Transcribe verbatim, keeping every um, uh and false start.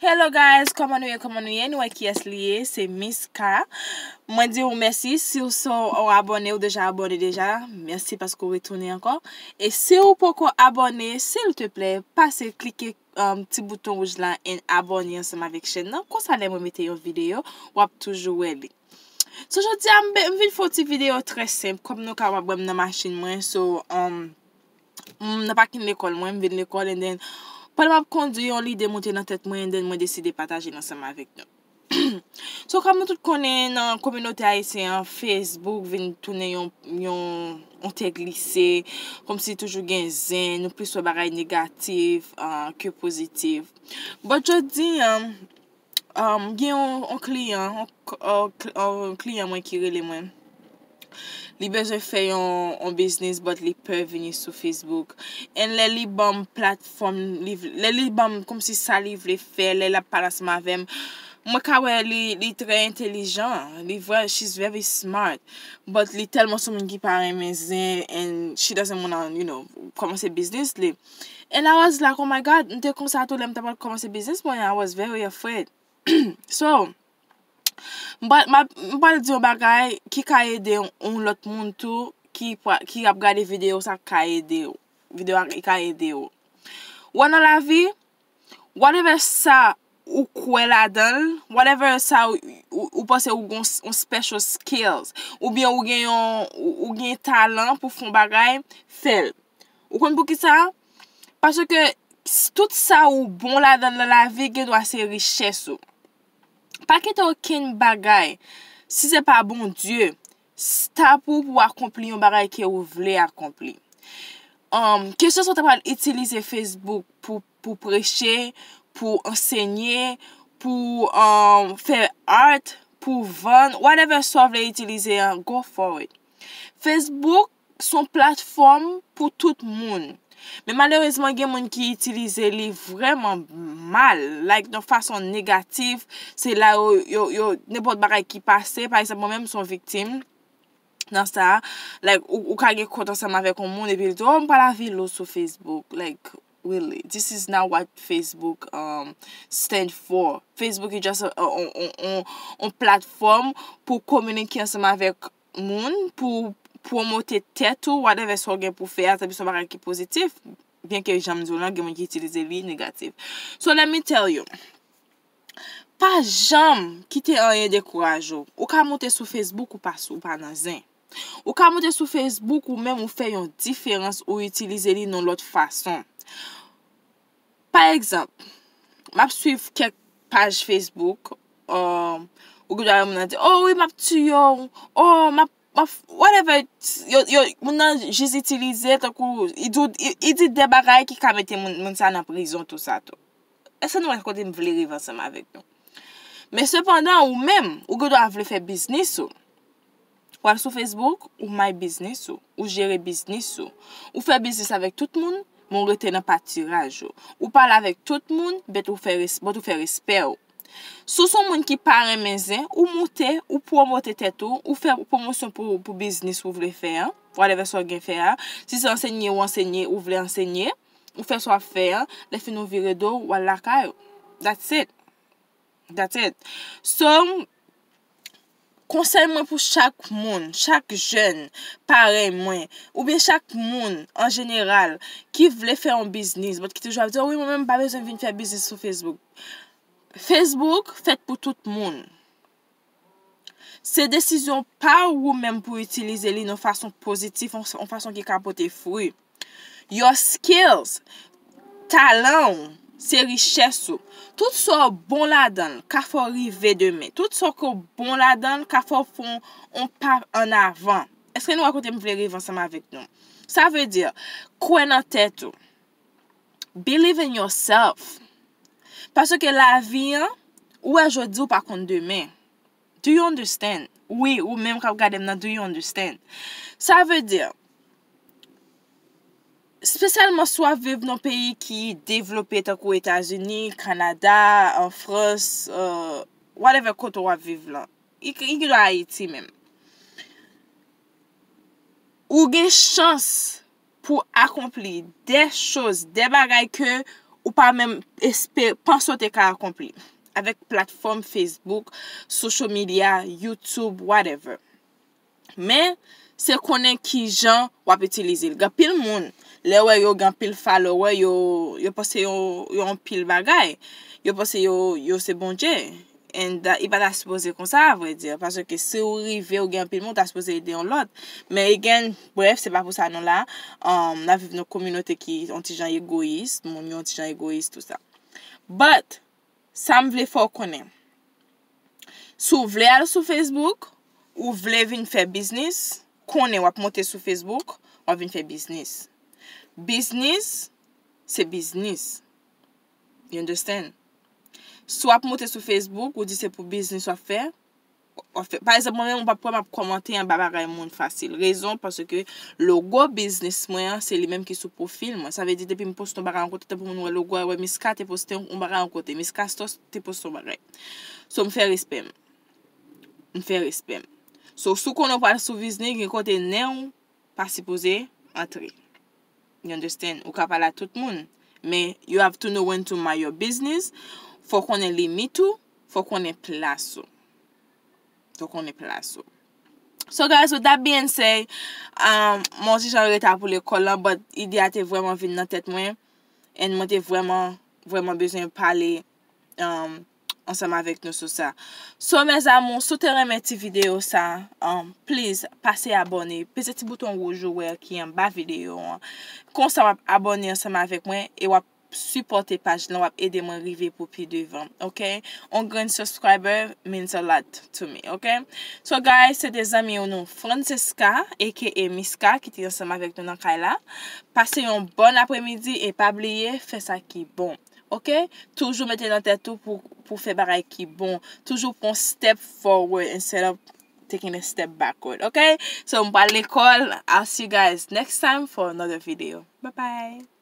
Hello guys, kòman nou ye, kòman nou ye? Nou wè kiyès li ye, se Miss K. Mwen di w mèsi, si w se yon abòne, ou deja abòne deja, mèsi paske w retounen ankò. E si w poko abòne, silteplè, pase klike um, ti bouton wouj la and abòne ansanm avèk chèn nan. Konsa lè mwen mete yon videyo, w ap toujou wè li. So jodi a m, m vin fè yon ti videyo trè senp, kòm nou kapab wè m nan machin mwen, so um, m nan pakin lekòl mwen, m vin lekòl and then pandan m ap kondwi yon lide moute nan tèt mwen and then mwen deside pataje l ansanm avèk nou. So kòm nou tout konnen nan kominote ayisyen an, Facebook vin tounen yon yon yon tè glise, kòmsi toujou gen zen, nou plis wè bagay negatif uh, ke pozitif. But jodi an, um, gen yon, yon kliyan, yon, yon, yon kliyan mwen ki rele mwen. Li bezwen fè yon, yon biznis, but li pè vini sou Facebook. And lè li ban m platfòm, li, lè li ban m kòmsi sa li vle fè, lè l ap pale ansanm avè m, mwen ka wè li, li trè entelijan. Li vrè, she's very smart. But li tèlman sou moun ki pa renmen zen, and she doesn't wanna, you know, kòmanse biznis li. And I was like, oh my God, m te konsa tou lè m t ap kòmanse biznis mwen, I was very afraid. So, m pral, m ap, m pral di yon bagay ki ka ede yon lòt moun tou ki, ki ap gade videyo sa ka ede w. Videyo a ka ede w. Wè nan lavi, whatever sa ou kwè ladan l, whatever sa ou, ou, ou panse ou gen yon special skills, oubyen ou gen yon, ou, ou gen talan pou fè yon bagay, fè l. Ou konn poukisa? Paske tout sa ou bon ladan nan lavi gen dwa se richès ou. Pa kite okenn bagay, si se pa Bondye, stop ou pou akonpli yon bagay ke ou vle akonpli. Um, kesyon se w ta pral itilize Facebook pou, pou preche, pou ansenye, pou um, fè art, pou vann, whatever sa w vle itilize an, go for it. Facebook se yon platfòm pou tout moun. Men malerezman, gen moun ki itilize li vrèman mal, like, nan fason negatif. Se la yo, yo, yo, nenpòt bagay ki pase, pa egzanp, mwen menm, m se yon viktim nan sa. Like, ou, ou ka gen kont ansanm avèk yon moun, epi l di, oh, m pa lavi lou sou Facebook. Like, really, this is not what Facebook um, stand for. Facebook is just a, a, on, on, on, on platform pou kominike ansanm avèk moun, pou pwomote tèt ou, whatever sa w gen pou fè a, tanpi se yon bagay ki pozitif, byen ke jan m di w lan, gen moun ki itilize li negatif. So let me tell you, pa janm kite anyen dekouraje w. Ou ka moute sou Facebook, ou pa, ou pa nan zen. Ou ka moute sou Facebook, ou menm ou fè yon diferans, ou itilize li nan lòt fason. Pa egzanp, m ap swiv kèk paj Facebook, um, ou gen dwa wè moun nan di, oh wi, m ap tiye w, oh, m ap, m ap, whatever, yo, yo, moun nan jis itilize, tankou, i di, i, i di de bagay ki ka mete moun, moun sa nan prizon, tou sa tou. Èske nou wè kote m vle rive ansanm avèk nou? Men sepandan, ou menm, ou gen dwa vle fè biznis ou. W al sou Facebook, ou may biznis ou, ou jere biznis ou. Ou fè biznis avèk tout moun, men ou rete nan patiraj ou. Ou pale avèk tout moun, but ou fè res-, but ou fè respè ou. Si w se yon moun ki pa renmen zen, ou moute, ou pwomote tèt ou, ou fè pwomosyon pou, pou biznis ou vle fè an, whatever sa w gen fè a. Si se ansenye ou ansenye, ou vle ansenye, ou fè sa w ap fè an, lè fini ou vire do, ou al lakay ou. That's it. That's it. So, konsèy mwen pou chak moun, chak jèn parèy mwen, oubyen chak moun an jeneral ki vle fè yon biznis, but ki toujou ap di, oh wi, mwen menm m pa bezwen vin fè biznis sou Facebook. Facebook fèt pou tout moun. Se desizyon pa w ou menm pou itilize li nan fason pozitif, yon, yon fason ki ka pote fwi. Your skills, talan w, se richès ou. Tout sa w bon ladan l ka fè w rive demen. Tout sa w ke w bon ladan l ka fè w fè yon, yon pa an avan. Èske nou wè kote m vle rive ansanm avèk nou? Sa vle di, kwè nan tèt ou. Believe in yourself. Paske lavi an, ou wè jodi, ou pa konn demen. Do you understand? Wi, ou menm k ap gade m nan, do you understand? Sa vle di, espesyalman si w ap viv nan peyi ki devlope tankou Etazini, Kanada, an Frans, euh, whatever kote w ap viv lan. I, i gen dwa Ayiti menm. Ou gen chans pou akonpli de choz, de bagay ke ou pa menm espe panse w te ka akonpli avèk platfòm Facebook, social media, YouTube, whatever. Men, se konnen kijan w ap itilize l. Gen anpil moun, lè yo wè yo gen anpil follower, yo, yo panse yo, yo anpil bagay. Yo panse yo, yo se Bondye. And uh, li pa ta sipoze konsa, avrèdi. Paske si w rive, ou gen anpil moun, ou ta sipoze ede yon lòt. Men again, brèf, se pa pou sa nou la. Um, n ap viv nan kominote ki yon ti jan egoyis. Moun yo yon ti jan egoyis, tou sa. But, sa m vle fè w konnen. Si w vle al sou Facebook, ou vle vin fè biznis, konnen w ap monte sou Facebook, w ap vin fè biznis. Biznis, se biznis. You understand? Si w ap monte sou Facebook, ou di se pou biznis w ap fè, w ap fè. Pa egzanp, mwen menm, ou p ap wè m ap kòmante anba bagay moun fasil. Rezon, paske logo biznis mwen an, se li menm ki sou pwofil mwen. Sa vle di, depi m poste yon bagay yon kote, tanpri moun wè logo a, wè Miska te poste yon bagay yon kote, Miska Stores te poste yon bagay. So, m fè respè m. M fè respè m. So, si w konnen w pral sou biznis, gen kote nen w pa sipoze antre. You understand? Ou ka pale a tout moun, men you have to know when to mind your business. Fò w konnen limit ou, fò w konnen plas ou. Fò w konnen plas ou. So guys, with that being said, um, mwen ti jan reta pou lekòl lan, but ide a te vrèman vin nan tèt mwen, and mwen te vrèman, vrèman bezwen pale um, ansanm avèk nou sou sa. So, mes amours, si w te renmen ti videyo sa, um, please, pase abòne. Peze ti bouton wouj ou wè ki anba videyo an. Konsa, w ap abòne ansanm avèk mwen e w ap sipòte paj lan, w ap ede mwen rive pou pi devan, ok? On grenn subscriber means a lot to me, ok? So, guys, se te zanmi w nou, Francesca, aka Miska, ki te ansanm avèk nou nan kay la. Pase yon bòn apremidi e pa bliye, fè sa ki bon. Ok? Toujou mete nan tèt ou pou, pou fè bagay ki bon. Toujou pran step forward instead of taking a step backward. Ok? So, m pral lekòl. I'll see you guys next time for another video. Bye bye.